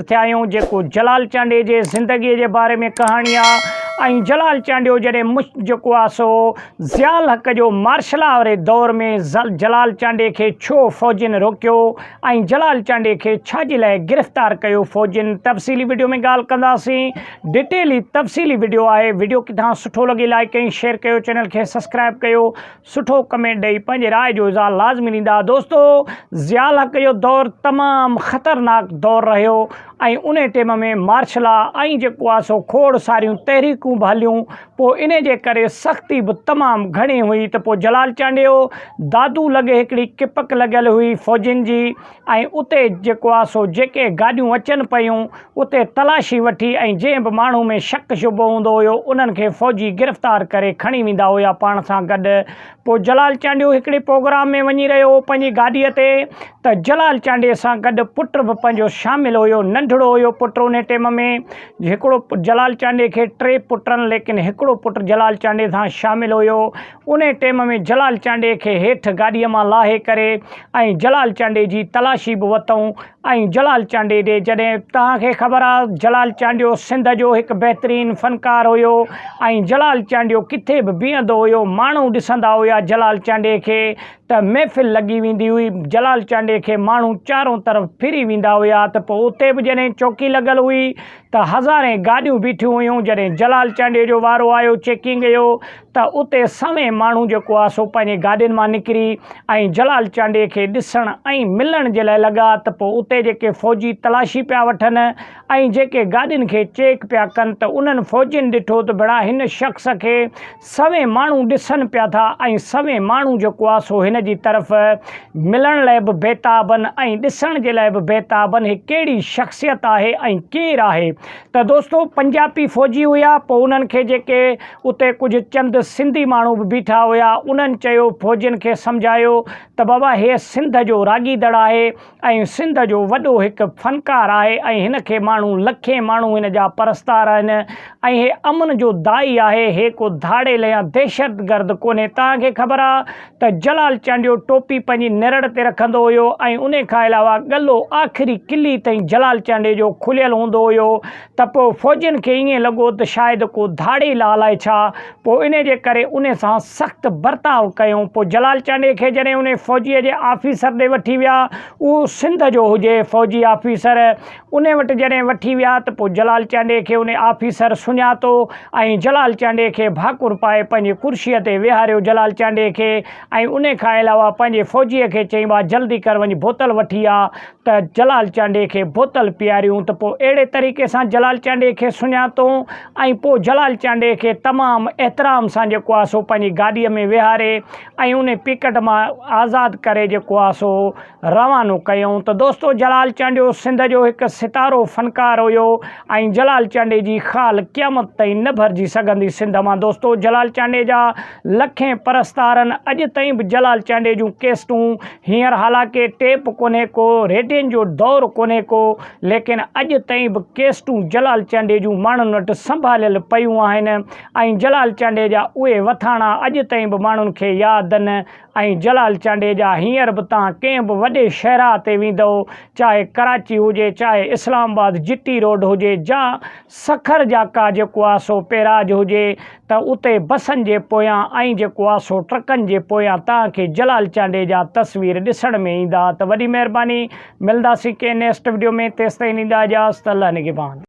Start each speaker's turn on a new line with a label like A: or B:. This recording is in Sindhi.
A: ٿيا آهيون جيڪو جلال چانڊيي جي زندگي جي باري ۾ ڪهاڻي آ ۽ جلال چانڊيو جڏهن مش جيڪو آ سو ضياء الحق جو مارشلا واري دور ۾ جلال چانڊيي کي ڇو فوجين روڪيو ۽ جلال چانڊيي کي ڇا جي لاء گرفتار ڪيو فوجين تفصيلي وڊيو ۾ ڳالهه ڪنداسين ڊيٽيل هي تفصيلي وڊيو آهي وڊيو ڪٿان سٺو لڳي لائڪ ۽ شيئر ڪيو چينل کي سبسڪرائب ڪيو سٺو ڪمينٽ ڏئي پنهنجي راء جو اظهار لازمي ڏيندا دوستو ضياء الحق جو دور تمام خطرناڪ دور رهيو ۽ انهي ٽيم ۾ مارشلا ۽ جيڪو آ سو کوڙ ساريون تحريڪون به هليون پوء انهي جي ڪري سختي به تمام گهڻي هئي ته پوء جلال چانڊيو دادو لڳي هڪڙي ڪپڪ لڳل هئي فوجين جي ۽ اتي جيڪو آ سو جيڪي گاڏيون اچن پيون اتي تلاشي وٺي ۽ جنهن به ماڻهو ۾ شڪ شبهو هوندو هيو انهن کي فوجي گرفتار ڪري کڻي ويندا هيا پاڻ سان گڏ. پوء جلال چانڊيو هڪڙي پروگرام ۾ وڃي رهيو هو پنهنجي گاڏيء تي ته جلال چانڊيي سان گڏ پٽ به پنهنجو شامل هيو ننڍڙو هيو پٽ انهي ٽيم ۾ هڪڙو جلال چانڊيي کي ٽي پٽن ليڪن هڪڙو پٽ جلال چانڊيي سان شامل هيو انهي ٽيم ۾ جلال چانڊيي کي هيٺ گاڏيء مان لاهي ڪري ۽ جلال چانڊيي جي تلاشي به وتئون ۽ جلال چانڊيي ڏي جڏهن توهان کي خبر آ جلال چانڊيو سنڌ جو هڪ بهترين فنڪار هيو ۽ جلال چانڊيو ڪٿي به بيهندو هيو ماڻهو ڏسندا هيا جلال چانڊيي کي ته محفل لڳي ويندي هئي جلال چانڊيي کي ماڻهو چارون طرف ڦري ويندا هيا ته پوء اتي به جڏهن چوڪي لڳل هئي ته هزارين گاڏيون بيٺيون هيون جڏهن جلال چانڊيي جو وارو آيو چيڪنگ جو ته اتي سوين ماڻهو جيڪو آ سو پنهنجي گاڏين مان نڪري ۽ جلال چانڊيي کي ڏسڻ ۽ ملڻ جي لاء لڳا ته پوء اتي جيڪي فوجي تلاشي پيا وٺن ۽ جيڪي گاڏين کي چيڪ پيا ڪن ته انهن فوجين ڏٺو ته ڀڙا هن شخص کي سوين ماڻهو ڏسن پيا ٿا ۽ سوين ماڻهو جيڪو آ سو هن جي طرف ملڻ لاء به بيتاب آهن ۽ ڏسڻ جي لاء به بيتاب آهن هي ڪهڙي شخصيت آهي ۽ ڪير آهي ته دوستو پنجابي فوجي هيا پوء انهن کي جيڪي اتي ڪجهه چند سنڌي ماڻهو به بيٺا هيا، انهن چيو فوجين کي سمجهايو ته بابا هي سنڌ جو راڳيندڙ آهي ۽ سنڌ جو وڏو هڪ فنڪار آهي ۽ هن کي ماڻهو لکين ماڻهو هن جا پرستار آهن ۽ هي امن جو داعي آهي هي ڪو ڌاڙيل يا دهشتگرد ڪونهي توهان کي خبر آ ته جلال چانڊيو ٽوپي پنهنجي نرڙ تي رکندو هيو ۽ انهي کان علاوه ڳلو آخري ڪلي تائين جلال چانڊيي جو کليل هوندو هيو ته پوء فوجين کي ائين لڳو ته شايد ڪو ڌاڙيل آ الائي ڇا، پوء انهي جي ڪري انهي سان سخت برتاء ڪيائون. پوء جلال چانڊيي کي جڏهن انهي فوجيء جي آفيسر ڏي وٺي ويا، اهو سنڌ جو هجي فوجي آفيسر، انهي وٽ جڏهن وٺي ويا ته پوء جلال چانڊيي کي انهي آفيسر سڃاتو ۽ جلال چانڊيي کي ڀاڪر پائي پنهنجي ڪرسيء تي ويهاريو جلال چانڊيي کي ۽ انهي کان علاوه پنهنجي فوجيء کي چيائين ڀاء جلدي ڪر وڃ بوتل وٺي آ ته جلال چانڊيي کي بوتل پياريون ته پوء اهڙي طريقي سان جلال چانڊيي کي سڃاتو ۽ پوء جلال چانڊيي کي تمام احترام سان جيڪو آهي سو پنهنجي گاڏيء ۾ ويهاري ۽ انهي پڪٽ مان آزاد ڪري جيڪو آهي سو روانو ڪيائون ته دوستو جلال چانڊيو سنڌ جو هڪ ستارو فنڪار هيو ۽ جلال چانڊيي جي خال قيامت تائين نه ڀرجي سگهندي سنڌ مان دوستو جلال چانڊيي جا لکين پرستارن اڄ تائين به جلال چانڊيي جون ڪيسٽون هينئر حالانڪه ٽيپ ڪونهي ڪو، ريڊين جو دور ڪونهي ڪو، ليڪن اڄ تائين به ڪيسٽون جلال چانڊيي جون ماڻهن وٽ سنڀاليل پيون آهن ۽ جلال چانڊيي جا اهي وٿاڻا اڄ تائين به ماڻهن کي ياد ان ۽ جلال چانڊيي جا هينئر به توهان ڪنهن به وڏي شهراهه تي ويندؤ چاهي ڪراچي هجي چاهي اسلام آباد جي ٽي روڊ هجي جا سکر جا ڪا جيڪو آ سو پيراج هجي ته اتي بسن جي پويان ۽ جيڪو آ سو ٽرڪن جي پويان توهان کي جلال چانڊيي جا تصوير ڏسڻ ۾ ايندا ته وڏي مهرباني ملداسين ڪنهن نيسٽ وڊيو ۾ تيستائين ڏيندا اجازت الله نگهبان.